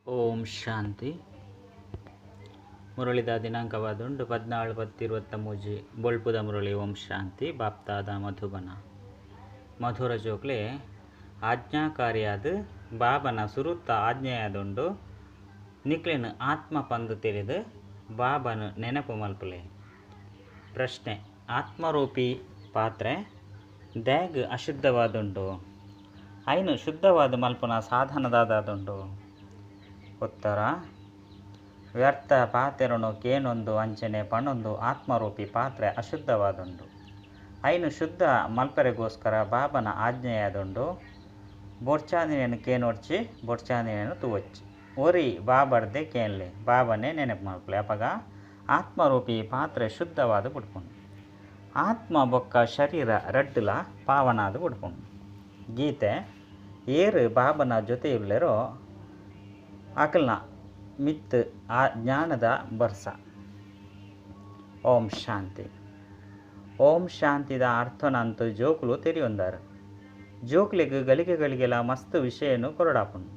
ಓಂ ಶಾಂತಿ. ಮುರಳಿದ ದಿನಾಂಕವಾದುಂಡು 14/10/23. ಬೊಳ್ಪುದ ಮುರಳಿ. ಓಂ ಶಾಂತಿ. ಬಾಪ್ತಾದ ಮಧುಬನ. ಮಧುರ ಜೋಕ್ಲೆ, ಆಜ್ಞಾಕಾರಿಯಾದ ಬಾಬನ ಸುರುತ್ತ ಆಜ್ಞೆಯಾದುಂಡು ನಿಕ್ಲೆನ್ ಆತ್ಮ ಪಂದು ತಿಳಿದು ಬಾಬನ ನೆನಪು ಮಲ್ಪುಲೆ. ಪ್ರಶ್ನೆ: ಆತ್ಮರೂಪಿ ಪಾತ್ರೆ ದ್ಯಾಗ್ ಅಶುದ್ಧವಾದುಂಡು, ಐನು ಶುದ್ಧವಾದ ಮಲ್ಪುನ ಸಾಧನದಾದುಂಡು? ಉತ್ತರ: ವ್ಯರ್ಥ ಪಾತೆರನು ಕೇನೊಂದು ಅಂಚನೆ ಪಣೊಂದು ಆತ್ಮರೂಪಿ ಪಾತ್ರೆ ಅಶುದ್ಧವಾದುಂಡು. ಐನು ಶುದ್ಧ ಮಲ್ಪೆರೆಗೋಸ್ಕರ ಬಾಬನ ಆಜ್ಞೆಯಾದುಂಡು ಬೊಡ್ಚಾಂದಿನೇನು ಕೇನೊಡ್ಚಿ, ಬೊಡ್ಚಾಂದಿನೇನು ತೂವೊಚ್ಚಿ, ಒರಿ ಬಾಬರ್ದೆ ಕೇನ್ಲೆ, ಬಾಬನೇ ನೆನಪು ಮಲ್ಪಲೆ. ಅಪಗ ಆತ್ಮರೂಪಿ ಪಾತ್ರೆ ಶುದ್ಧವಾದ ಬುಡ್ಪುಂಡು. ಆತ್ಮ ಬೊಕ್ಕ ಶರೀರ ರಡ್ಡುಲ ಪಾವನಾದ ಬುಡ್ಪುಂಡು. ಗೀತೆ: ಏರು ಬಾಬನ ಜೊತೆಯುಲ್ಲೆರೋ ಅಕಲ್ನ ಮಿತ್ ಆ ಜ್ಞಾನದ ಬರ್ಸ. ಓಂ ಶಾಂತಿ. ಓಂ ಶಾಂತಿದ ಅರ್ಥನಂತ ಜೋಕುಲು ತೆರಿಯೊಂದಾರು. ಜೋಕ್ಲೆಗ್ ಗಳಿಗೆ ಗಳಿಗೆಲ ಮಸ್ತ್ ವಿಷಯನು ಕೊರಡಾಪುಂಡು.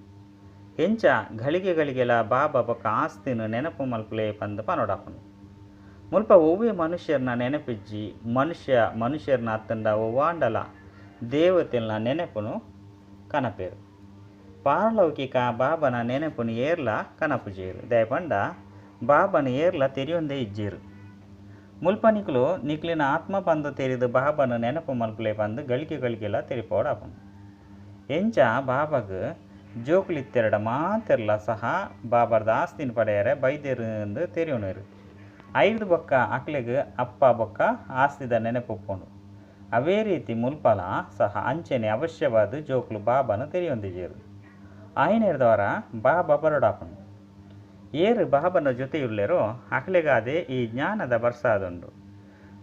ಎಂಚ ಗಳಿಗೆ ಗಳಿಗೆಲ ಬಾಬಾ ಬೊಕ್ಕ ಆಸ್ತಿನ ನೆನಪು ಮಲ್ಪುಲೆ ಪಂದ್ ಪನೊಡಾಪುಂಡು. ಮುಲ್ಪ ಒವ್ವೆ ಮನುಷ್ಯರ್ನ ನೆನಪಿಜ್ಜಿ. ಮನುಷ್ಯ ಮನುಷ್ಯರ್ನ ಅತ್ತಂಡ ಒವ್ವಾಂಡಲ ದೇವತೆಲ್ನ ನೆನಪುನು ಕನಪೇರು. ಪಾರಲೌಕಿಕ ಬಾಬನ ನೆನಪುನು ಏರ್ಲ ಕನಪುಜೇರು. ದಯಪಂಡ ಬಾಬನ ಏರ್ಲ ತೆರಿಯೊಂದೇ ಇಜ್ಜೇರು. ಮುಲ್ಪ ನಿಕ್ಲು ನಿಕ್ಲಿನ ಆತ್ಮ ಪಂದು ತೆರಿದು ಬಾಬನ ನೆನಪು ಮಲ್ಪುಲೆ ಪಂದು ಗಳಿಗೆ ಗಳಿಗೆಲ ತೆರಿಪೋಡಾಪುಂಡು. ಎಂಚ ಬಾಬಗ್ ಜೋಕುಲಿತ್ತೆರಡ ಮಾತೆರ್ಲ ಸಹ ಬಾಬರ್ದ ಆಸ್ತಿನ ಪಡೆಯರೆ ಬೈದೇರು ಎಂದು ತೆರಿಯೋಣರು. ಐದು ಬೊಕ್ಕ ಅಕ್ಲೆಗ್ ಅಪ್ಪ ಬೊಕ್ಕ ಆಸ್ತಿದ ನೆನಪುಪ್ಪುಂಡು. ಅವೇ ರೀತಿ ಮುಲ್ಪಲ ಸಹ ಅಂಚನೆ ಅವಶ್ಯವಾದ ಜೋಕುಲು ಬಾಬನ ತೆರಿಯೊಂದಿಜೇರು. ಆಯ್ನೇರ್ದವರ ಬಾಬಾ ಬರೋಡಾಪುಂಡು. ಏರು ಬಾಬನ ಜೊತೆಯುಲ್ಲೆರೋ ಅಕ್ಲೆಗಾದೆ ಈ ಜ್ಞಾನದ ಬರ್ಸಾದುಂಡು.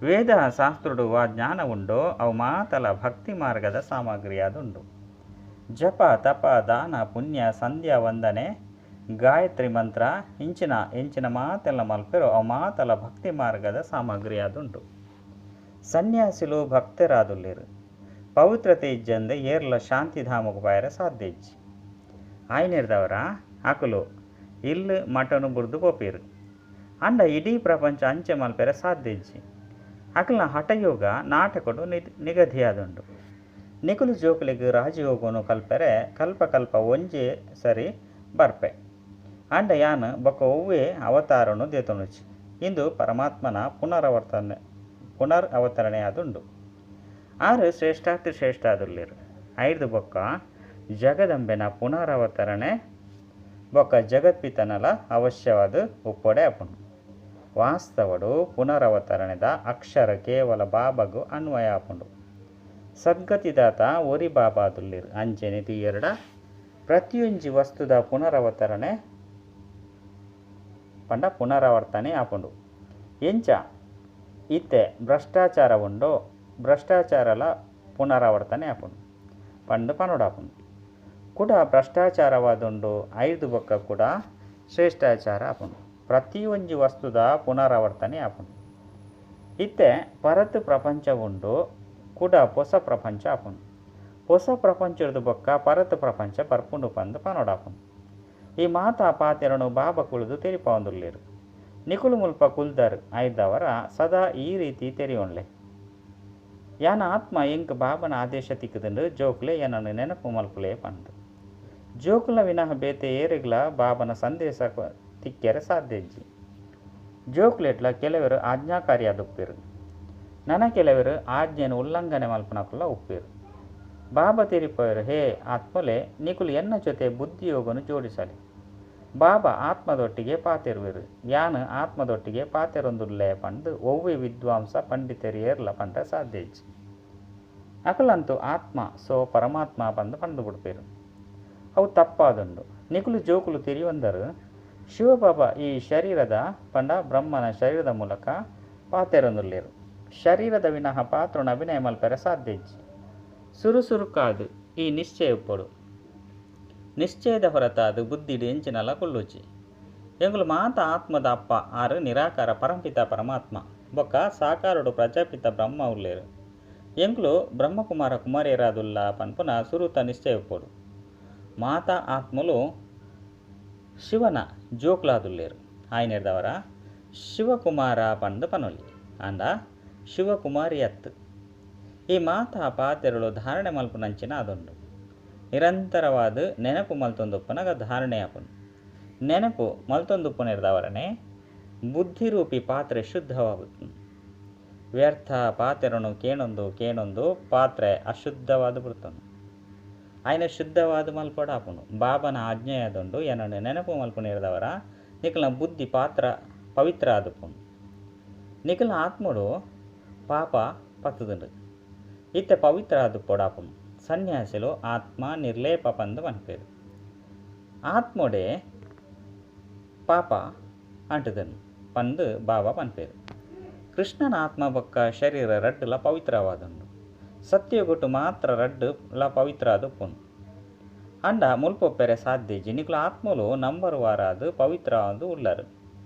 ವೇದ ಶಾಸ್ತ್ರುಡು ಆ ಜ್ಞಾನ ಉಂಡೋ ಅವು ಮಾತಲ ಭಕ್ತಿ ಮಾರ್ಗದ ಸಾಮಗ್ರಿಯಾದುಂಡು. ಜಪ ತಪ ದಾನ ಪುಣ್ಯ ಸಂಧ್ಯಾ ವಂದನೆ ಗಾಯತ್ರಿ ಮಂತ್ರ ಇಂಚಿನ ಎಂಚಿನ ಮಾತೆಲ್ಲ ಮಲ್ಪೆರೋ ಅವು ಮಾತಲ ಭಕ್ತಿ ಮಾರ್ಗದ ಸಾಮಗ್ರಿಯಾದುಂಡು. ಸನ್ಯಾಸಿಲು ಭಕ್ತರಾದುಲ್ಲೇರು. ಪವಿತ್ರತೆ ಇಜ್ಜಂದೆ ಏರ್ಲ ಶಾಂತಿಧಾಮకు ಬಾಯರ ಸಾಧ್ಯ ಇಜ್ಜಿ. ಆಯ್ನೇರ್ದವರ ಅಕುಲು ಇಲ್ಲು ಮಠನು ಬುರ್ದು ಪೋಪೇರು. ಅಂಡ ಇಡೀ ಪ್ರಪಂಚ ಅಂಚೆ ಮಲ್ಪೆರೆ ಸಾಧ್ಯ ಇಜ್ಜಿ. ಅಕಲ್ನ ಹಠಯೋಗ ನಾಟಕಡು ನಿಗದಿಯಾದುಂಡು. ನಿಕುಲು ಜೋಕುಲಿಗ್ ರಾಜಯೋಗನು ಕಲ್ಪೆರೆ ಕಲ್ಪ ಕಲ್ಪ ಒಂಜೇ ಸರಿ ಬರ್ಪೆ. ಅಂಡ ಯಾನ್ ಬೊಕ್ಕ ಒವ್ವೆ ಅವತಾರನು ದೇತೊನುಚಿ. ಇಂದು ಪರಮಾತ್ಮನ ಪುನರ್ ಅವತರಣೆಯಾದುಂಡು. ಆರು ಶ್ರೇಷ್ಠಾತಿ ಶ್ರೇಷ್ಠಾದುಲ್ಲೇರು. ಐದು ಬೊಕ್ಕ ಜಗದಂಬೆನ ಪುನರವತರಣೆ ಬೊಕ್ಕ ಜಗತ್ಪಿತನಲ ಅವಶ್ಯವಾದ ಉಪ್ಪೊಡೆ ಆಪುಂಡು. ವಾಸ್ತವಡು ಪುನರವತರಣೆದ ಅಕ್ಷರ ಕೇವಲ ಬಾಬಗು ಅನ್ವಯ ಆಪುಂಡು. ಸದ್ಗತಿದಾತ ಒರಿ ಬಾಬಾದುಲ್ಲೇರು. ಅಂಚನೆ ತೀಯರಡ ಪ್ರತಿಯೊಂಜಿ ವಸ್ತುದ ಪುನರವತರಣೆ ಪಂಡ ಪುನರಾವರ್ತನೆ ಆಪುಂಡು. ಎಂಚ ಇತ್ತೆ ಭ್ರಷ್ಟಾಚಾರ ಉಂಡೋ ಭ್ರಷ್ಟಾಚಾರಲ ಪುನರಾವರ್ತನೆ ಆಪುಂಡು ಪಂಡು ಪನೊಡಾಪುಂಡು. ಕೂಡ ಭ್ರಷ್ಟಾಚಾರವಾದುಂಡು. ಐದು ಬೊಕ್ಕ ಕೂಡ ಶ್ರೇಷ್ಠಾಚಾರ ಆಪುಂಡು. ಪ್ರತಿಯೊಂಜಿ ವಸ್ತುದ ಪುನರಾವರ್ತನೆ ಆಪುಂಡು. ಇತ್ತೆ ಪರತ್ ಪ್ರಪಂಚ ಉಂಡು, ಕೂಡ ಹೊಸ ಪ್ರಪಂಚ ಆಪುಂಡು. ಹೊಸ ಪ್ರಪಂಚದ ಬೊಕ್ಕ ಪರತ್ ಪ್ರಪಂಚ ಬರ್ಪುಂಡು ಪಂದು ಪನೊಡಾಪುಂಡು. ಈ ಮಾತಾ ಪಾತೆರನು ಬಾಬಾ ಕುಳಿದು ತೆರಿಪಾವೊಂದುಲ್ಲೇರು. ನಿಕುಲು ಮುಲ್ಪ ಕುಲ್ದರ್ ಐದವರ ಸದಾ ಈ ರೀತಿ ತೆರಿಯೊನ್ಲೆ. ಯಾನ ಆತ್ಮ ಎಂಕ್ ಬಾಬನ ಆದೇಶ ತಿಕ್ಕುದುಂಡು ಜೋಕ್ಲೆ ಏನನ್ನು ನೆನಪು ಮಲ್ಪುಲೆ ಪಂದು. ಜೋಕುಲ ವಿನಃ ಬೇತೆ ಏರಿಗ್ಲ ಬಾಬನ ಸಂದೇಶ ತಿಕ್ಕೆರೆ ಸಾಧ್ಯ ಇಜ್ಜಿ. ಜೋಕ್ಲೆಟ್ಲ ಕೆಲವರು ಆಜ್ಞಾಕಾರಿಯಾದ ಉಪ್ಪೇರು, ನನ ಕೆಲವರು ಆಜ್ಞೆಯನ್ನು ಉಲ್ಲಂಘನೆ ಮಲ್ಪನಕುಲ ಉಪ್ಪೇರು. ಬಾಬಾ ತೆರಿಪೋಯರು, ಹೇ ಆತ್ಮಲೆ, ನಿಕುಲು ಎನ್ನ ಜೊತೆ ಬುದ್ಧಿಯೋಗನು ಜೋಡಿಸಲಿ. ಬಾಬಾ ಆತ್ಮದೊಟ್ಟಿಗೆ ಪಾತೆರುವೆರು, ಯಾನು ಆತ್ಮದೊಟ್ಟಿಗೆ ಪಾತೆರೊಂದುಲ್ಲೆ ಪಂದು ಒವ್ವೆ ವಿದ್ವಾಂಸ ಪಂಡಿತರು ಏರ್ಲ ಪಂಡ ಸಾಧ್ಯ ಇಜ್ಜಿ. ಅಕಲಂತೂ ಆತ್ಮ ಸೋ ಪರಮಾತ್ಮ ಪಂದು ಪಂದು ಬಿಡ್ಪೇರು. ಅವು ತಪ್ಪಾದುಂಡು. ನಿಕುಲು ಜೋಕುಲು ತೆರಿಯೊಂದರು ಶಿವಬಾಬಾ ಈ ಶರೀರದ ಪಂಡ ಬ್ರಹ್ಮನ ಶರೀರದ ಮೂಲಕ ಪಾತೆರೊಂದುಲ್ಲೇರು. ಶರೀರದ ವಿನಃ ಪಾತ್ರನ ಅಭಿನಯ ಮಲ್ಪೆರೆ ಸಾಧ್ಯ ಇಜ್ಜಿ. ಸುರುಸುರುಕಾದು ಈ ನಿಶ್ಚಯ ಉಪ್ಪೊಡು. ನಿಶ್ಚಯದ ಹೊರತಾದ ಬುದ್ಧಿಡು ಎಂಚಿನಲ ಕೊಲ್ಲುಚಿ. ಎಂಗುಲು ಮಾತ ಆತ್ಮದ ಅಪ್ಪ ಆರು ನಿರಾಕಾರ ಪರಂಪಿತ ಪರಮಾತ್ಮ ಬೊಕ್ಕ ಸಾಕಾರುಡು ಪ್ರಜಾಪಿತ ಬ್ರಹ್ಮ ಉಲ್ಲೇರು. ಎಂಗುಲು ಬ್ರಹ್ಮಕುಮಾರ ಕುಮಾರಿಯರಾದುಲ್ಲ ಪನ್ಪುನ ಸುರುತ ನಿಶ್ಚಯ ಉಪ್ಪೊಡು. ಮಾತಾ ಆತ್ಮಲು ಶಿವನ ಜೋಕ್ಲಾದುಲ್ಲೆರ್. ಆಯಿನೆಡ್ದಾವರ ಶಿವಕುಮಾರ ಪಂದ್ ಪನೊಲಿ. ಆಂಡ ಶಿವಕುಮಾರಿ ಅತ್ತ್. ಈ ಮಾತಾ ಪಾತೆರೊಲು ಧಾರಣೆ ಮಲ್ಪುನಂಚಿನ ಆದುಂಡು. ನಿರಂತರವಾದ್ ನೆನಪು ಮಲ್ತೊಂದುಪ್ಪುನಗ ಧಾರಣೆ ಆಪುಂಡು. ನೆನಪು ಮಲ್ತೊಂದುಪ್ಪುನೆಡ್ದಾವರನೆ ಬುದ್ಧಿರೂಪಿ ಪಾತ್ರೆ ಶುದ್ಧವಾಗುತ್ತದೆ. ವ್ಯರ್ಥ ಪಾತೆರನು ಕೇಣೊಂದು ಕೇಣೊಂದು ಪಾತ್ರೆ ಅಶುದ್ಧವಾದ ಬಿಡ್ತುಂಡು. ಆಯ್ನ ಶುದ್ಧವಾದ ಮಲ್ಪೊಡಾಪುಂಡು. ಬಾಬನ ಆಜ್ಞೆಯಾದುಂಡು ಎನನು ನೆನಪು ಮಲ್ಪುನೆಡ್ದಾವರ ನಿಕಲ್ನ ಬುದ್ಧಿ ಪಾತ್ರ ಪವಿತ್ರ ಆದುಪ್ಪುಂಡು. ನಿಕಲ್ನ ಆತ್ಮಡು ಪಾಪ ಪತ್ತುದುಂಡು. ಇತ್ತೆ ಪವಿತ್ರ ಆದುಪ್ಪೊಡಾಪುಂಡು. ಸನ್ಯಾಸಿಲು ಆತ್ಮ ನಿರ್ಲೇಪ ಪಂದ್ ಪನ್ಪೆರ್. ಆತ್ಮೊಡೆ ಪಾಪ ಅಂಟುದುಂಡು ಪಂದ್ ಬಾಬಾ ಪನ್ಪೆರ್. ಕೃಷ್ಣನ ಆತ್ಮ ಬೊಕ್ಕ ಶರೀರ ರಡ್ಡುಲ ಪವಿತ್ರವಾದುಂಡು. ಸತ್ಯಯುಗಟ್ಟು ಮಾತ್ರ ರಡ್ಡುಲ ಪವಿತ್ರ ಆದುಪ್ಪುಂಡು. ಆಂಡ ಮುಲ್ಪೊಪ್ಪೆರೆ ಸಾಧ್ಯ ಇಜ್ಜಿ. ನಿಕುಲು ಆತ್ಮಲು ನಂಬರ್ ವಾರಾದ್ ಪವಿತ್ರ ಆದ್ ಉಲ್ಲರು.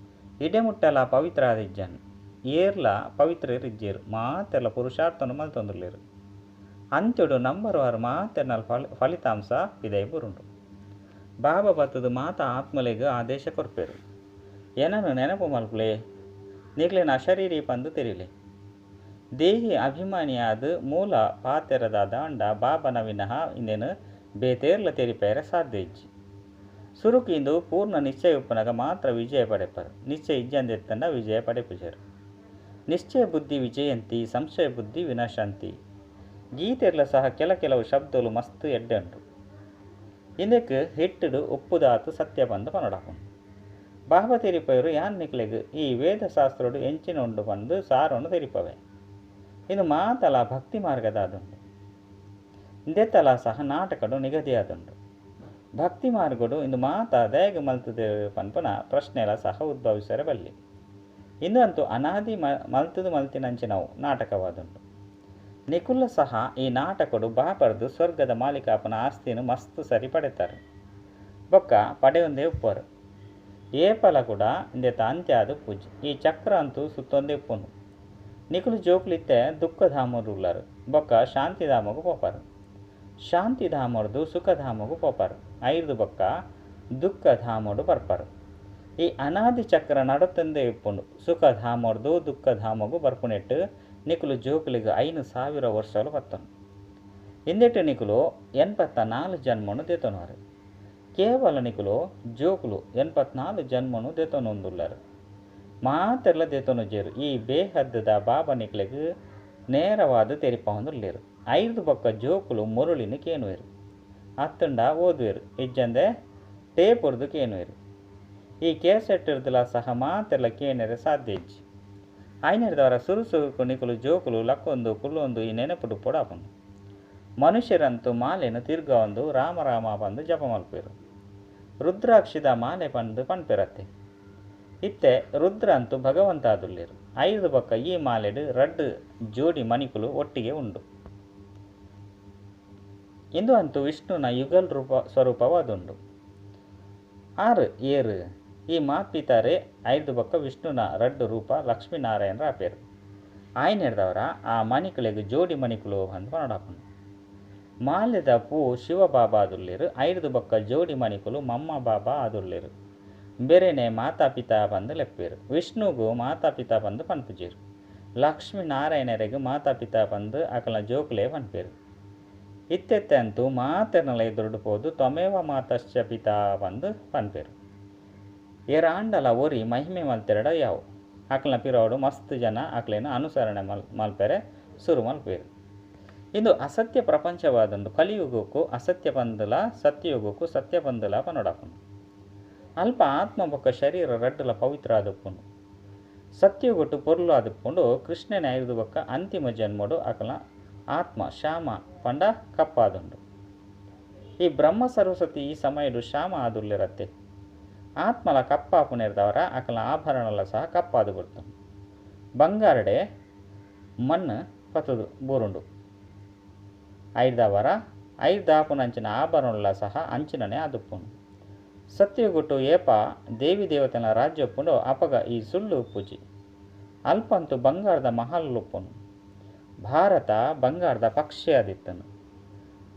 ಇಡೆಮುಟ್ಟಲ ಪವಿತ್ರ ಆದಿಜ್ಜನ್. ಏರ್ಲ ಪವಿತ್ರರಿಜ್ಜೆರ್. ಮಾತೆರ್ಲ ಪುರುಷಾರ್ಥನು ಮಲ್ತೊಂದುಲ್ಲೆರ್. ಅಂತ್ಯಡು ನಂಬರ್ ವಾರ್ ಮಾತೆರ್ನಲ್ ಫಲಿತಾಂಶ ಪಿದೈ ಬುರುಂಡು. ಬಾಬಾ ಬತ್ತದು ಮಾತ ಆತ್ಮಲೆಗ್ ಆದೇಶ ಕೊರ್ಪೆರ್. ಎನನು ನೆನಪು ಮಲ್ಪುಲೆ. ನಿಕ್ಲೆನ ಅಶರೀರಿ ಪಂದ್ ತೆರಿಲೆ. ದೇಹಿ ಅಭಿಮಾನಿಯಾದ್ ಮೂಲ ಪಾತೆರದಾದ ಅಂಡ ಬಾಬನ ವಿನಃ ಇಂದೆನ್ ಬೇತೇರ್ಲ ತೆರಿಪೆರೆ ಸಾಧ್ಯ ಇಜ್ಜಿ. ಸುರುಕು ಇಂದು ಪೂರ್ಣ ನಿಶ್ಚಯ ಉಪ್ಪುನಗ ಮಾತ್ರ ವಿಜಯ ಪಡೆಪರು. ನಿಶ್ಚಯ ಇಜ್ಜಂದೆತ್ತಂಡ ವಿಜಯ ಪಡೆಪುಜರು. ನಿಶ್ಚಯ ಬುದ್ಧಿ ವಿಜಯಂತಿ, ಸಂಶಯ ಬುದ್ಧಿ ವಿನಾಶಂತಿ. ಗೀತೆರ್ಲ ಸಹ ಕೆಲ ಕೆಲವು ಶಬ್ದಲು ಮಸ್ತ್ ಎಡ್ಡೆ ಉಂಡು. ಇಂದೆಕ್ ಹಿಟ್ಟುಡು ಉಪ್ಪುದಾತು ಸತ್ಯ ಪಂದ್ ಪನೊಡಾಪುಂಡು. ಬಾಬಾ ತೆರಿಪೆರು ಯಾನ್ ನಿಕ್ಲೆಗ್ ಈ ವೇದಶಾಸ್ತ್ರಡು ಎಂಚಿನ ಉಂಡು ಪಂದ್ ಸಾರೊನು ತೆರಿಪವೆ. ಇದು ಮಾತಲ ಭಕ್ತಿ ಮಾರ್ಗದಾದುಂಡು. ಇಂದೆತ್ತಲ ಸಹ ನಾಟಕಡು ನಿಗದಿಯಾದುಂಡು. ಭಕ್ತಿ ಮಾರ್ಗಡು ಇಂದು ಮಾತ ದಾಯೆಗ್ ಮಲ್ತುದು ಪನ್ಪುನ ಪ್ರಶ್ನೆಲ ಸಹ ಉದ್ಭವಿಸರೆ ಬಲ್ಲಿ. ಇಂದು ಅಂತೂ ಅನಾದಿ ಮಲ್ತುದು ಮಲ್ತಿನಂಚಿನವು ನಾಟಕವಾದುಂಡು. ನಿಕುಲ ಸಹ ಈ ನಾಟಕಡು ಬಾಬರ್ದು ಸ್ವರ್ಗದ ಮಾಲೀಕಾಪನ ಆಸ್ತಿನ ಮಸ್ತ್ ಸರಿ ಪಡೆತಾರೆ. ಬೊಕ್ಕ ಪಡೆಯೊಂದೇ ಉಪ್ಪರು. ಏಪಲ ಕೂಡ ಇಂದೆತ ಅಂತ್ಯ ಆದ್ ಪೂಜೆ. ಈ ಚಕ್ರ ಅಂತೂ ಸುತ್ತೊಂದೇ ಉಪ್ಪುಂಡು. ನಿಕುಲು ಜೋಕುಲಿತ್ತೆ ದುಃಖಧಾಮಡು ಉಲ್ಲರು. ಬೊಕ್ಕ ಶಾಂತಿಧಾಮಗು ಪೋಪರು. ಶಾಂತಿಧಾಮಡ್ದು ಸುಖಧಾಮಗು ಪೋಪರು. ಐರ್ದು ಬೊಕ್ಕ ದುಃಖಧಾಮಡು ಬರ್ಪರು. ಈ ಅನಾದಿ ಚಕ್ರ ನಡತೊಂದೇ ಉಪ್ಪುಂಡು. ಸುಖಧಾಮಡ್ದು ದುಃಖಧಾಮಗು ಬರ್ಪುನೆಟ್ಟು ನಿಕುಲು ಜೋಕುಲಿಗ್ 5000 ವರ್ಷಲು ಪತ್ತೊಂಡು. ಇಂದೆಟ್ಟು ನಿಕುಲು 84 ಜನ್ಮನು ದೆತೊನುವರು. ಕೇವಲ ನಿಕುಲು ಜೋಕುಲು 84 ಜನ್ಮನು ದೆತೊನೊಂದುಲ್ಲರು. ಮಾತೆರ್ಲ ದೆತೊನುಜೆರು. ಈ ಬೇಹದ್ದದ ಬಾಬಾ ನಿಕ್ಲೆಗ್ ನೇರವಾದ್ ತೆರಿಪಾವೊಂದುಲ್ಲೆರ್. ಐರ್ದು ಬೊಕ್ಕ ಜೋಕುಲು ಮುರುಳಿನ ಕೇನುವೆರು. ಅತ್ತಂಡ ಓದುವೆರು. ಇಜ್ಜಂದೆ ಟೇಪುರ್ದು ಕೇನುವೆರು. ಈ ಕೇಸೆಟ್ಟಿರ್ದುಲ ಸಹ ಮಾತೆರ್ಲ ಕೇನೆರೆ ಸಾಧ್ಯ ಇಜ್ಜಿ. ಆಯ್ನೆಡ್ದವರ ಸುರು ಸುರುಕು ನಿಕುಲು ಜೋಕುಲು ಲಕ್ಕೊಂದು ಕುಲ್ಲೊಂದು ಈ ನೆನಪುಡು ಪೊಡಾಪುಂಡು. ಮನುಷ್ಯರಂತೂ ಮಾಲೆನು ತಿರ್ಗಾವೊಂದು ರಾಮ ರಾಮ ಪಂದ್ ಜಪ ಮಲ್ಪೆರು. ರುದ್ರಾಕ್ಷಿದ ಮಾಲೆ ಪಂದ್ ಪನ್ಪೆರತ್ತೆ. ಇತ್ತೆ ರುದ್ರ ಅಂತೂ ಭಗವಂತ ಆದುಲ್ಲೆರು. ಐರ್ದು ಬೊಕ್ಕ ಈ ಮಾಲೆಡು ರಡ್ಡು ಜೋಡಿ ಮಣಿಕುಲು ಒಟ್ಟಿಗೆ ಉಂಡು. ಇಂದು ಅಂತೂ ವಿಷ್ಣುನ ಯುಗಲ್ ರೂಪ ಸ್ವರೂಪವಾದುಂಡು. ಆರು ಏರು ಈ ಮಾತ್ಪಿತಾರೆ ಐರ್ದು ಬೊಕ್ಕ ವಿಷ್ಣುನ ರಡ್ಡು ರೂಪ ಲಕ್ಷ್ಮೀನಾರಾಯಣರ ಆಪೇರು. ಆಯ್ನೆಡ್ದವರ ಆ ಮಣಿಕುಲೆಗ್ ಜೋಡಿ ಮಣಿಕುಲು ಪಂದ್ ಪನೊಡಾಪುಂಡು. ಮಾಲೆದ ಪೂ ಶಿವಬಾಬಾ ಆದುಲ್ಲೆರು. ಐರ್ದು ಬೊಕ್ಕ ಜೋಡಿ ಮಣಿಕುಲು ಮಮ್ಮ ಬಾಬಾ ಆದುಲ್ಲೆರು. ಬೇರೆನೆ ಮಾತಾಪಿತಾ ಪಂದ್ ಲೆಪ್ಪೇರು. ವಿಷ್ಣುಗು ಮಾತಾಪಿತಾ ಪಂದ್ ಪನ್ಪುಜೆರು. ಲಕ್ಷ್ಮೀನಾರಾಯಣರೆಗ್ ಮಾತಾಪಿತಾ ಪಂದ್ ಅಕಲ್ನ ಜೋಕುಲೇ ಪನ್ಪೇರು. ಇತ್ತೆತ್ತೆ ಅಂತೂ ಮಾತೆರ್ನಲ ಎದುರುಡು ಪೋದು ತ್ವಮೇವ ಮಾತಶ್ಚ ಪಿತಾ ಪಂದ್ ಪನ್ಪೇರು. ಏರಾಂಡಲ ಒರಿ ಮಹಿಮೆ ಮಲ್ತೆರಡ ಯಾವು. ಅಕಲ್ನ ಪಿರವುಡು ಮಸ್ತ್ ಜನ ಅಕ್ಲೆನ ಅನುಸರಣೆ ಮಲ್ಪೆರೆ ಸುರು ಮಲ್ಪೇರು. ಇಂದು ಅಸತ್ಯ ಪ್ರಪಂಚವಾದುಂಡು. ಕಲಿಯುಗಕ್ಕೂ ಅಸತ್ಯ ಪಂದುಲ ಸತ್ಯಯುಗಕ್ಕೂ ಸತ್ಯ ಪಂದುಲ ಪನೊಡಾಪುಂಡು. ಅಲ್ಪ ಆತ್ಮ ಬೊಕ್ಕ ಶರೀರ ರಡ್ಡುಲ ಪವಿತ್ರ ಆದುಪ್ಪುಂಡು. ಸತ್ಯಯುಗಟ್ಟು ಪೊರ್ಲು ಆದುಪ್ಪುಂಡು. ಕೃಷ್ಣನ ಐರ್ದು ಬೊಕ್ಕ ಅಂತಿಮ ಜನ್ಮಡು ಅಕಲ್ನ ಆತ್ಮ ಶ್ಯಾಮ ಪಂಡ ಕಪ್ಪಾದುಂಡು. ಈ ಬ್ರಹ್ಮ ಸರಸ್ವತಿ ಈ ಸಮಯಡು ಶ್ಯಾಮ ಆದುಲ್ಲೆರತ್ತೆ. ಆತ್ಮಲ ಕಪ್ಪಾಪುನೆರ್ದವರ ಅಕಲ್ನ ಆಭರಣಲ ಸಹ ಕಪ್ಪಾದು ಬರ್ತುಂಡು. ಬಂಗಾರಡೆ ಮಣ್ಣು ಪತ್ತದು ಬೂರುಂಡು. ಐರ್ದವರ ಐರ್ದಾಪುನಂಚಿನ ಆಭರಣಲ ಸಹ ಅಂಚಿನನೆ ಆದುಪ್ಪುಂಡು. ಸತ್ಯಗುಟ್ಟು ಏಪ ದೇವಿ ದೇವತೆನ ರಾಜ್ಯ ಉಪ್ಪುಂಡು ಅಪಗ ಈ ಸುಳ್ಳು ಉಪ್ಪುಜಿ. ಅಲ್ಪಂತು ಬಂಗಾರದ ಮಹಲ್ ಉಪ್ಪುಂಡು. ಭಾರತ ಬಂಗಾರದ ಪಕ್ಷಿ ಆದಿತ್ತನು.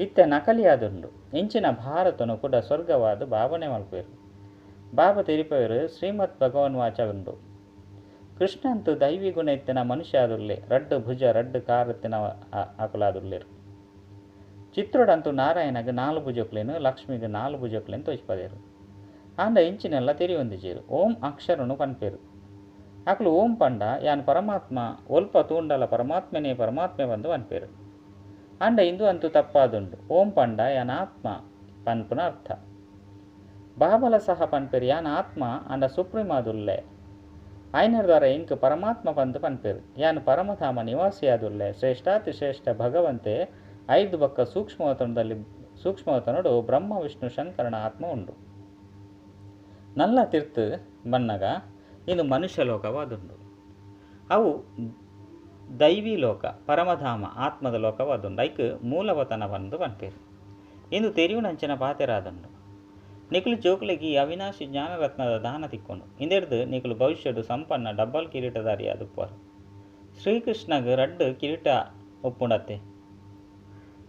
ಇತ್ತೆ ನಕಲಿ ಆದುಂಡು. ಇಂಚಿನ ಭಾರತನು ಕೂಡ ಸ್ವರ್ಗವಾದ ಭಾವನೆ ಮಲ್ಪೇರು. ಬಾಬಾ ತೆರಿಪವರು ಶ್ರೀಮದ್ ಭಗವಾನ್ ವಾಚ ಉಂಡು. ಕೃಷ್ಣಂತು ದೈವಿ ಗುಣ ಇತ್ತಿನ ಮನುಷ್ಯ ಆದುಲ್ಲೆ, ರಡ್ಡು ಭುಜ ರಡ್ಡು ಕಾರುತ್ತಿನ ಅಕುಲಾದುಲ್ಲೇರು. ಚಿತ್ರಡಂತೂ ನಾರಾಯಣಗ್ 4 ಭುಜಕ್ಲೇನು ಲಕ್ಷ್ಮಿಗೆ 4 ಭುಜಕ್ಲೇನು ತೋಚ್ಪದೇರು. ಆಂಡ ಇಂಚಿನೆಲ್ಲ ತೆರಿಯೊಂದಿಜೇರು. ಓಂ ಅಕ್ಷರನು ಪನ್ಪೇರು. ಅಕಲು ಓಂ ಪಂಡ ಯಾನ್ ಪರಮಾತ್ಮ ಒಲ್ಪ ತೂಂಡಲ ಪರಮಾತ್ಮನೇ ಪರಮಾತ್ಮೆ ಬಂದು ಪನ್ಪೇರು. ಆಂಡ ಇಂದು ಅಂತೂ ತಪ್ಪಾದುಂಡು. ಓಂ ಪಂಡ ಯಾನ್ ಆತ್ಮ ಪನ್ಪುನ ಅರ್ಥ. ಬಾಬಲ ಸಹ ಪನ್ಪೇರು ಯಾನ್ ಆತ್ಮ ಆಂಡ ಸುಪ್ರೀಂ ಆದುಲ್ಲೆ, ಆಯ್ನರ್ದ್ವಾರ ಇಂಕ್ ಪರಮಾತ್ಮ ಪಂದು ಪನ್ಪೇರು. ಯಾನ್ ಪರಮಧಾಮ ನಿವಾಸಿಯಾದುಲ್ಲೆ, ಶ್ರೇಷ್ಠಾತಿ ಶ್ರೇಷ್ಠ ಭಗವಂತೆ 5 ಬಕ್ಕ ಸೂಕ್ಷ್ಮವತನದಲ್ಲಿ ಸೂಕ್ಷ್ಮವತನಡು ಬ್ರಹ್ಮ ವಿಷ್ಣು ಶಂಕರನ ಆತ್ಮ ಉಂಡು. ನಲ್ಲ ತೀರ್ತು ಬನ್ನಗ ಇನ್ನು ಮನುಷ್ಯ ಲೋಕವಾದುಂಡು. ಅವು ದೈವಿ ಲೋಕ ಪರಮಧಾಮ ಆತ್ಮದ ಲೋಕವಾದುಂಡು. ಐಕ್ ಮೂಲವತನ ಬಂದು ಪನ್ಪೇರು. ಇಂದು ತೆರಿಯುನಂಚಿನ ಪಾತೆರಾದುಂಡು. ನಿಕುಲು ಜೋಕುಲಿಗೆ ಈ ಅವಿನಾಶಿ ಜ್ಞಾನರತ್ನದ ದಾನ ತಿಕ್ಕೊಂಡು ಇಂದೆಡ್ದು ನಿಕುಲು ಭವಿಷ್ಯಡು ಸಂಪನ್ನ ಡಬ್ಬಲ್ ಕಿರೀಟಧಾರಿ ಆದುಪ್ಪರು. ಶ್ರೀಕೃಷ್ಣಗ್ ರಡ್ಡು ಕಿರೀಟ ಒಪ್ಪುಂಡತ್ತೆ.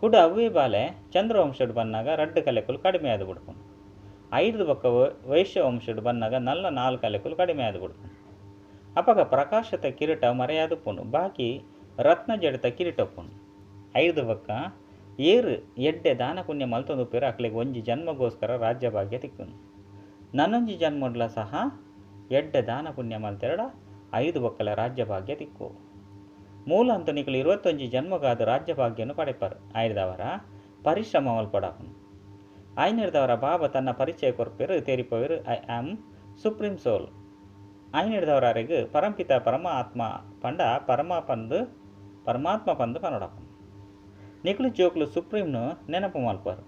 ಕೂಡ ಅವ್ವೇ ಬಾಲೆ ಚಂದ್ರವಂಶಡು ಬನ್ನಾಗ ರಡ್ಡು ಕಲೆಕುಲು ಕಡಿಮೆ ಆದು ಬಿಡ್ಪುಂಡು. 5 ಬಕ್ಕ ವೈಶ್ಯವಂಶಡು ಬನ್ನಾಗ ನಲ್ಲ 4 ಕಲೆಕುಲು ಕಡಿಮೆ ಆದು ಬಿಡ್ಪುಂಡು. ಅಪಗ ಪ್ರಕಾಶದ ಕಿರೀಟ ಮರೆಯಾದುಪ್ಪುಂಡು, ಬಾಕಿ ರತ್ನ ಜಡಿತ ಕಿರೀಟ ಉಪ್ಪುಂಡು. 5 ಬಕ್ಕ ಏರು ಎಡ್ಡೆ ದಾನ ಪುಣ್ಯ ಮಲ್ತೊಂದುಪ್ಪೇರು ಅಕ್ಲೆಗ್ ಒಂಜಿ ಜನ್ಮಗೋಸ್ಕರ ರಾಜ್ಯ ಭಾಗ್ಯ ತಿಕ್ಕುನು. ನನ್ನೊಂಜಿ ಜನ್ಮಡ್ಲ ಸಹ ಎಡ್ಡೆ ದಾನ ಪುಣ್ಯ ಮಲ್ತೆರಡ 5 ಬಕ್ಕಲ ರಾಜ್ಯ ಭಾಗ್ಯ ತಿಕ್ಕು. ಮೂಲ ಅಂತ ನಿಕಲು 21 ಜನ್ಮಗಾದ ರಾಜ್ಯ ಭಾಗ್ಯನು ಪಡೆಪರು. ಆಯ್ದವರ ಪರಿಶ್ರಮ ಮಲ್ಪಡಾಪುನು. ಆಯ್ನಿಡ್ದವರ ಬಾಬಾ ತನ್ನ ಪರಿಚಯ ಕೊರ್ಪೇರು ತೇರಿಪವೇರು I am supreme ಸೋಲ್. ಆಯ್ನಿಡ್ದವರ ಅರೆಗ್ ಪರಂಪಿತ ಪರಮ ಆತ್ಮ ಪಂಡ ಪರಮ ಪಂದು ಪರಮಾತ್ಮ ಪಂದು ಪನಡಾಪುನು. ನಿಕುಲು ಜೋಕುಲು ಸುಪ್ರೀಂನು ನೆನಪು ಮಲ್ಪರು.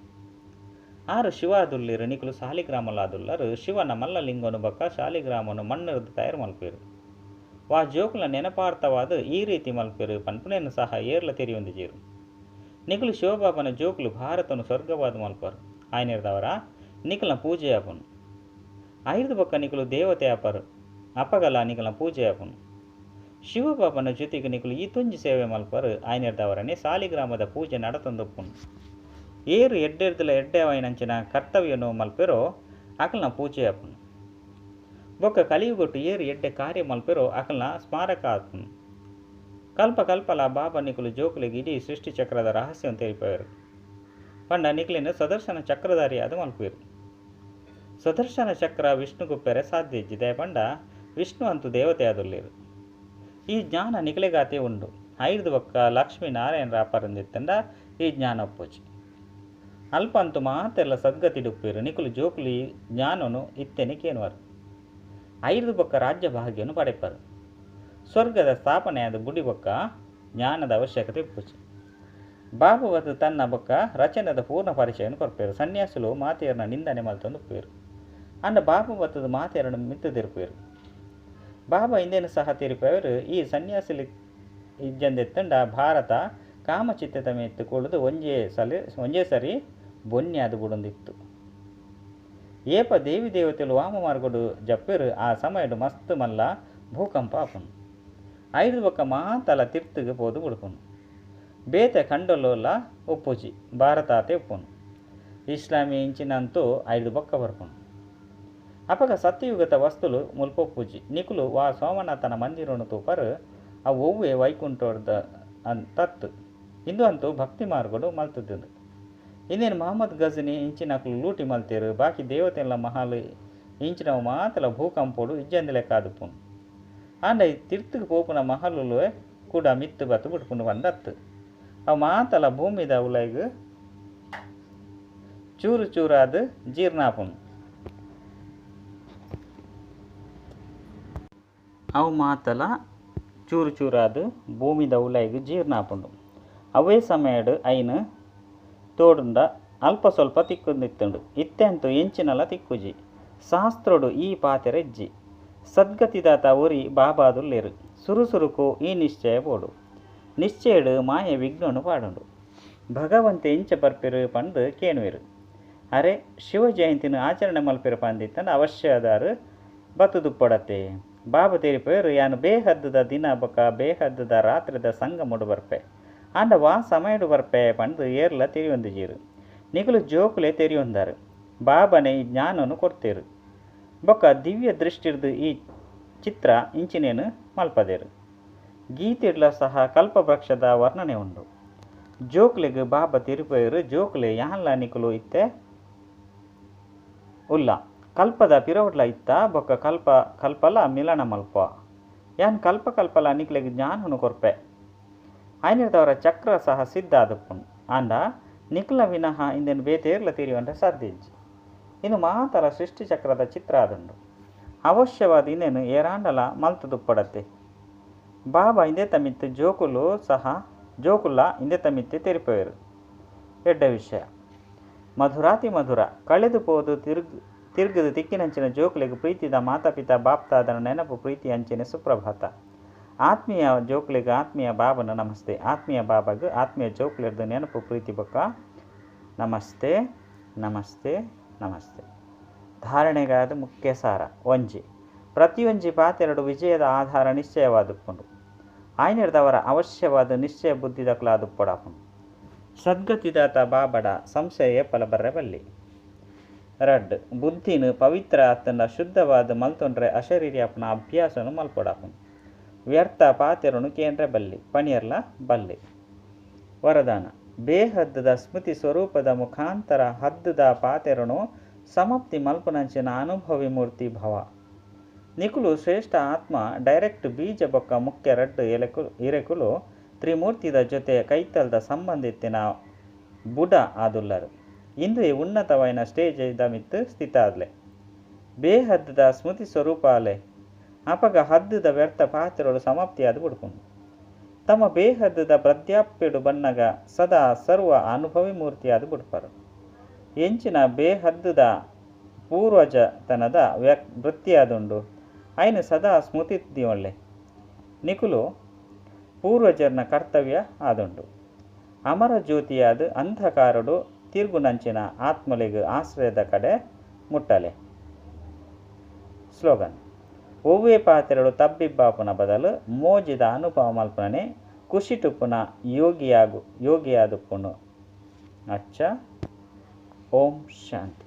ಆರು ಶಿವ ಆದುಲ್ಲಿರು ನಿಕುಲು ಶಾಲಿಗ್ರಾಮಲಾದುಲ್ಲರು. ಶಿವನ ಮಲ್ಲ ಲಿಂಗನು ಬಕ್ಕ ಶಾಲಿಗ್ರಾಮನು ಮಣ್ಣು ತಯಾರು ಮಲ್ಪೇರು. ವಾ ಜೋಕುಲ ನೆನಪಾರ್ಥವಾದ ಈ ರೀತಿ ಮಲ್ಪೇರು ಪನ್ಪುನೇನು ಸಹ ಏರ್ಲ ತೆರಿಯೊಂದಿಜೇರು. ನಿಕುಲು ಶಿವಬಾಬನ ಜೋಕುಲು ಭಾರತನು ಸ್ವರ್ಗವಾದ ಮಲ್ಪರು. ಆಯ್ನಿರ್ದವರ ನಿಕುಲ ಪೂಜೆ ಆಪನು. ಐದು ಬಕ್ಕ ನಿಕುಲು ದೇವತೆ ಆಪರು, ಅಪಗಲ ನಿಕುಲ ಪೂಜೆ ಆಪನು. ಶಿವಬಾಬನ ಜೊತೆಗೆ ನಿಕುಲು ಈ ತುಂಜಿ ಸೇವೆ ಮಲ್ಪರು. ಆಯ್ನಿರ್ದವರನೇ ಸಾಲಿಗ್ರಾಮದ ಪೂಜೆ ನಡತಂದೊಪ್ಪುನು. ಏರು ಎಡ್ಡೆರ್ದಲ ಎಡ್ಡೆವಾಯಿನಂಚಿನ ಕರ್ತವ್ಯನು ಮಲ್ಪೆರೋ ಅಕಲ್ನ ಪೂಜೆ ಆಪನು. ಬೊಕ್ಕ ಕಲಿಯುಗೊಟ್ಟು ಏರು ಎಡ್ಡೆ ಕಾರ್ಯ ಮಲ್ಪೆರೋ ಅಕಲ್ನ ಸ್ಮಾರಕ ಆಪನು. ಕಲ್ಪ ಕಲ್ಪಲ ಬಾಬಾ ನಿಕುಲು ಜೋಕುಲಿಗೆ ಇಡೀ ಸೃಷ್ಟಿ ಚಕ್ರದ ರಹಸ್ಯ ತೆರಿಪೇರು. ಪಂಡ ನಿಕಲಿನ ಸುದರ್ಶನ ಚಕ್ರಧಾರಿ ಅದು ಮಲ್ಪೇರು. ಸುದರ್ಶನ ಚಕ್ರ ವಿಷ್ಣುಗುಪ್ಪೆರೆ ಸಾಧ್ಯ ಇಜ್ಜಿದೆ ಪಂಡ ವಿಷ್ಣು ಅಂತೂ ದೇವತೆ ಆದುಲ್ಲೇರು. ಈ ಜ್ಞಾನ ನಿಕಲೆಗಾತೆ ಉಂಡು. 5 ಬಕ್ಕ ಲಕ್ಷ್ಮೀ ನಾರಾಯಣ ರಾಪರಂದಿತ್ತಂಡ ಈ ಜ್ಞಾನ ಒಪ್ಪೋಚಿ. ಅಲ್ಪ ಅಂತೂ ಮಾತೆಲ್ಲ ಸದ್ಗತಿಡುಪ್ಪೇರು. ನಿಕುಲು ಜೋಕುಲು ಈ ಜ್ಞಾನನು ಇತ್ತೆನೆ ಕೇನುವರು. 5 ಬಕ್ಕ ರಾಜ್ಯ ಭಾಗ್ಯನು ಪಡೆಪರು. ಸ್ವರ್ಗದ ಸ್ಥಾಪನೆಯಾದ ಬುಡಿ ಬೊಕ್ಕ ಜ್ಞಾನದ ಅವಶ್ಯಕತೆ ಇಪ್ಪುಚಿ. ಬಾಬುವದು ತನ್ನ ಬೊಕ್ಕ ರಚನೆದ ಪೂರ್ಣ ಪರಿಚಯವನ್ನು ಕೊರ್ಪೇರು. ಸನ್ಯಾಸುಲು ಮಾತೆಯರನ್ನ ನಿಂದನೆ ಮಲ್ತೊಂದು ಉಪ್ಪೇರು. ಅಂಡ ಬಾಬು ಬತ್ತದ ಮಾತೆಯರನ್ನು ಮಿತ್ತದಿರ್ಪೇರು. ಬಾಬಾ ಹಿಂದೇನು ಸಹ ತೀರ್ಪವರು ಈ ಸನ್ಯಾಸಿಲಿ ಇಜ್ಜಂದೆತ್ತಂಡ ಭಾರತ ಕಾಮಚಿತ್ತದ ಮೇತ್ತುಕೊಳ್ಳುದು ಒಂಜೇ ಸರಿ ಬೊನ್ಯಾದ ಬುಡೊಂದಿತ್ತು. ಏಪ ದೇವಿ ದೇವತೆಲು ವಾಮ ಮಾರ್ಗಡು ಜಪ್ಪೇರು. ಆ ಸಮಯಡು ಮಸ್ತ್ ಮಲ್ಲ ಭೂಕಂಪ ಆಪುನು. 5 ಬೊಕ್ಕ ಮಾತಲ ತಿರ್ತುಗೆ ಪೋದು ಬುಡ್ಪುನು. ಬೇತೆ ಖಂಡಲೋಲ ಒಪ್ಪುಜಿ ಭಾರತಾತೆ ಒಪ್ಪುನು. ಇಸ್ಲಾಮಿ ಇಂಚಿನಂತೂ 5 ಬೊಕ್ಕ ಬರ್ಪುನು. ಅಪಗ ಸತ್ಯಯುಗದ ವಸ್ತುಲು ಮುಲ್ಪೊಪ್ಪುಜಿ. ನಿಕುಲು ವಾ ಸೋಮನಾಥನ ಮಂದಿರನು ತೂಪರು ಅವು ಒವ್ವೆ ವೈಕುಂಠದ ತತ್ತು. ಇಂದು ಅಂತೂ ಭಕ್ತಿ ಮಾರ್ಗಡು ಮಲ್ತದ್ದು. ಇನ್ನೇನು ಮಹಮ್ಮದ್ ಗಜನಿ ಇಂಚಿನಕುಲು ಲೂಟಿ ಮಲ್ತೇರು. ಬಾಕಿ ದೇವತೆಲ್ಲ ಮಹಾಲು ಇಂಚಿನವು ಮಾತಲ ಭೂಕಂಪೋಡು ಇಜ್ಜಂದಿಲೆ ಕಾದುಪುನು. ಆಂಡ ಈ ತಿರ್ತುಗೆ ಪೋಪುನ ಮಹಲುಲು ಕೂಡ ಮಿತ್ತು ಬತ್ತು ಬಿಟ್ಕೊಂಡು ಬಂದತ್ತು. ಅವು ಮಾತಲ ಭೂಮಿದ ಉಲೈಗ್ ಚೂರು ಚೂರಾದ ಜೀರ್ಣಾಪುನು. ಅವು ಮಾತಲ ಚೂರು ಚೂರಾದ ಭೂಮಿದ ಉಲೈಗ್ ಜೀರ್ಣಾಪುಂಡು. ಅವೇ ಸಮಯಡು ಐನು ತೋಡುಂಡ ಅಲ್ಪ ಸ್ವಲ್ಪ ತಿಕ್ಕೊಂದಿತ್ತುಂಡು. ಇತ್ತೆಂತೂ ಎಂಚಿನಲ ತಿಕ್ಕುಜಿ. ಶಾಸ್ತ್ರಡು ಈ ಪಾತೆರ ಇಜ್ಜಿ. ಸದ್ಗತಿದಾತ ಒರಿ ಬಾಬಾದುಲ್ಲೇರು. ಸುರುಸುರುಕು ಈ ನಿಶ್ಚಯ ಬೋಡು. ನಿಶ್ಚಯಡು ಮಾಯ ವಿಘ್ನನು ಪಾಡುಂಡು. ಭಗವಂತೆ ಇಂಚ ಬರ್ಪಿರು ಪಂದು ಕೇಣುವೆರು. ಅರೆ ಶಿವ ಜಯಂತಿನ ಆಚರಣೆ ಮಲ್ಪಿರು ಪಂದಿತ್ತಂಡ ಅವಶ್ಯದಾರು ಬತ್ತುದುಪ್ಪಡತೆ. ಬಾಬಾ ತೇರಿಪೇರು ಯಾನು ಬೇಹದ್ದದ ದಿನ ಬೊಕ ಬೇಹದ್ದದ ರಾತ್ರಿದ ಸಂಗಮುಡು ಬರ್ಪೆ. ಆಂಡ ವಾ ಸಮಯಡು ಬರ್ಪೆ ಪಂದು ಏರ್ಲ ತೆರಿಯೊಂದಿಜೀರು. ನಿಕುಲು ಜೋಕುಲೆ ತೆರಿಯೊಂದಾರು. ಬಾಬನೆ ಈ ಜ್ಞಾನನು ಕೊಡ್ತೇರು. ಬೊಕ್ಕ ದಿವ್ಯ ದೃಷ್ಟಿರ್ದ್ ಈ ಚಿತ್ರ ಇಂಚಿನೆನ್ ಮಲ್ಪದೆರ್. ಗೀತೆಡ್ಲ ಸಹ ಕಲ್ಪವೃಕ್ಷದ ವರ್ಣನೆ ಉಂಡು. ಜೋಕ್ಲೆಗ್ ಬಾಬಾ ತೆರಿಪಾಯೆರ್, ಜೋಕುಲೆ ಯಾನ್ಲ ನಿಕುಲು ಇತ್ತೆ ಉಲ್ಲ. ಕಲ್ಪದ ಪಿರವುಡ್ಲ ಇತ್ತ ಬೊಕ್ಕ ಕಲ್ಪ ಕಲ್ಪಲ ಮಿಲನ ಮಲ್ಪುವ. ಯಾನ್ ಕಲ್ಪ ಕಲ್ಪಲ ನಿಕ್ಲೆಗ್ ಜ್ಞಾನನು ಕೊರ್ಪೆ. ಆಯ್ನಿರ್ದವರ ಚಕ್ರ ಸಹ ಸಿದ್ಧ ಆದುಪ್ಪುಂಡು. ಆಂಡ ನಿಕ್ಲ ವಿನಃ ಇಂದೆನ್ ಬೇತೇರ್ಲ ತೆರಿಯೊಂಡ ಸಾಧ್ಯ ಇಜ್ಜಿ. ಇದು ಮಾತಲ ಸೃಷ್ಟಿ ಚಕ್ರದ ಚಿತ್ರ ಆದುಂಡು. ಅವಶ್ಯವಾದ ಇಂದೆನ್ ಏರಾಂಡಲ ಮಲ್ತುದುಪ್ಪಡತ್ತೆ. ಬಾಬಾ ಇಂದೆತ ಮಿತ್ತ್ ಜೋಕುಲು ಸಹ ಜೋಕುಲ ಇಂದೆತ ಮಿತ್ತೆ ತೆರಿಪೆರ್. ಎಡ್ಡೆ ವಿಷಯ. ಮಧುರಾತಿ ಮಧುರ ಕಳೆದು ಪೋದು ತಿರ್ಗದ ತಿಕ್ಕಿನಂಚಿನ ಜೋಕುಲೆಗ್ ಪ್ರೀತಿದ ಮಾತಾಪಿತಾ ಬಾಪ್ತಾದನ ನೆನಪು ಪ್ರೀತಿ ಅಂಚಿನ ಸುಪ್ರಭಾತ. ಆತ್ಮೀಯ ಜೋಕುಲೆಗ್ ಆತ್ಮೀಯ ಬಾಬನ ನಮಸ್ತೆ. ಆತ್ಮೀಯ ಬಾಬಾಗ್ ಆತ್ಮೀಯ ಜೋಕುಲೆರ್ದ್ ನೆನಪು ಪ್ರೀತಿ ಬೊಕ್ಕ ನಮಸ್ತೆ ನಮಸ್ತೆ ನಮಸ್ತೆ. ಧಾರಣೆಗಾದ ಮುಖ್ಯ ಸಾರ ಒಂಜಿ ಪ್ರತಿಯೊಂಜಿ ಪಾತೆರಡು ವಿಜಯದ ಆಧಾರ ನಿಶ್ಚಯವಾದುಪ್ಪುಂಡು. ಆಯ್ನಿರ್ದವರ ಅವಶ್ಯವಾದ ನಿಶ್ಚಯ ಬುದ್ಧಿದಕ್ಲಾದುಪ್ಪಡಾಪುಂಡು. ಸದ್ಗತಿದಾತ ಬಾಬಡ ಸಂಶಯ ಏಪಲ ಬರ್ರೆ ಬಲ್ಲಿ. ರಡ್ಡ್ ಬುದ್ಧಿನ್ ಪವಿತ್ರ ಅತ್ತಂಡ ಶುದ್ಧವಾದ್ ಮಲ್ತೊಂಡ್ರೆ ಅಶರೀರಿ ಆಪುನ ಅಭ್ಯಾಸನು ಮಲ್ಪೊಡಾಪುಂಡು. ವ್ಯರ್ಥ ಪಾತೆರನು ಕೇಂದ್ರೆ ಬಲ್ಲಿ ಪಣಿಯರ್ಲ ಬಲ್ಲಿ. ವರದಾನ ಬೇಹದ್ದುದ ಸ್ಮೃತಿ ಸ್ವರೂಪದ ಮುಖಾಂತರ ಹದ್ದುದ ಪಾತೆರನು ಸಮಾಪ್ತಿ ಮಲ್ಪುನಂಚಿನ ಅನುಭವಿ ಮೂರ್ತಿ ಭವ. ನಿಕುಲು ಶ್ರೇಷ್ಠ ಆತ್ಮ ಡೈರೆಕ್ಟ್ ಬೀಜ ಬೊಕ್ಕ ಮುಖ್ಯ ರಡ್ಡ್ ಇರೆಕುಲು ತ್ರಿಮೂರ್ತಿದ ಜೊತೆ ಕೈತಲ್ದ ಸಂಬಂಧಿತಿನ ಬುಡ ಆದುಲ್ಲರು. ಇಂದುವೆ ಉನ್ನತವಾಯಿನ ಸ್ಟೇಜ್ the ಮಿತ್ತ್ ಸ್ಥಿತ ಆದ್ಲೆ. ಬೇಹದ್ದುದ ಸ್ಮೃತಿ ಸ್ವರೂಪ ಅಲೆ ಅಪಗ ಹದ್ದುದ ವ್ಯರ್ಥ ಪಾತ್ರಗಳು ಸಮಾಪ್ತಿಯಾದ ಬಿಡ್ಪುಂಡು. ತಮ್ಮ ಬೇಹದ್ದುದ ವೃದ್ಧಾಪ್ಯಡು ಬನ್ನಗ ಸದಾ ಸರ್ವ ಅನುಭವಿ ಮೂರ್ತಿಯಾದ ಬಿಡ್ಪಾರು. ಎಂಚಿನ ಬೇಹದ್ದುದ ಪೂರ್ವಜತನದ ವೃತ್ತಿಯಾದುಂಡು ಅಯ್ನ ಸದಾ ಸ್ಮೃತಿ ದಿವೊಳ್ಳೆ. ನಿಕುಲು ಪೂರ್ವಜರ್ನ ಕರ್ತವ್ಯ ಆದುಂಡು. ಅಮರ ಜ್ಯೋತಿಯಾದ ಅಂಧಕಾರಡು ತಿರ್ಗುನಂಚಿನ ಆತ್ಮಲೆಗ್ ಆಶ್ರಯದ ಕಡೆ ಮುಟ್ಟಲೆ. ಸ್ಲೋಗನ್ ಒವ್ವೇ ಪಾತ್ರೆಡು ತಬ್ಬಿಬ್ಬಾಪುನ ಬದಲು ಮೋಜಿದ ಅನುಭವ ಮಲ್ಪುನನೆ ಖುಷಿಟುಪ್ಪುನ ಯೋಗಿಯಾದುಪ್ಪುನು. ಅಚ್ಚ ಓಂ ಶಾಂತಿ.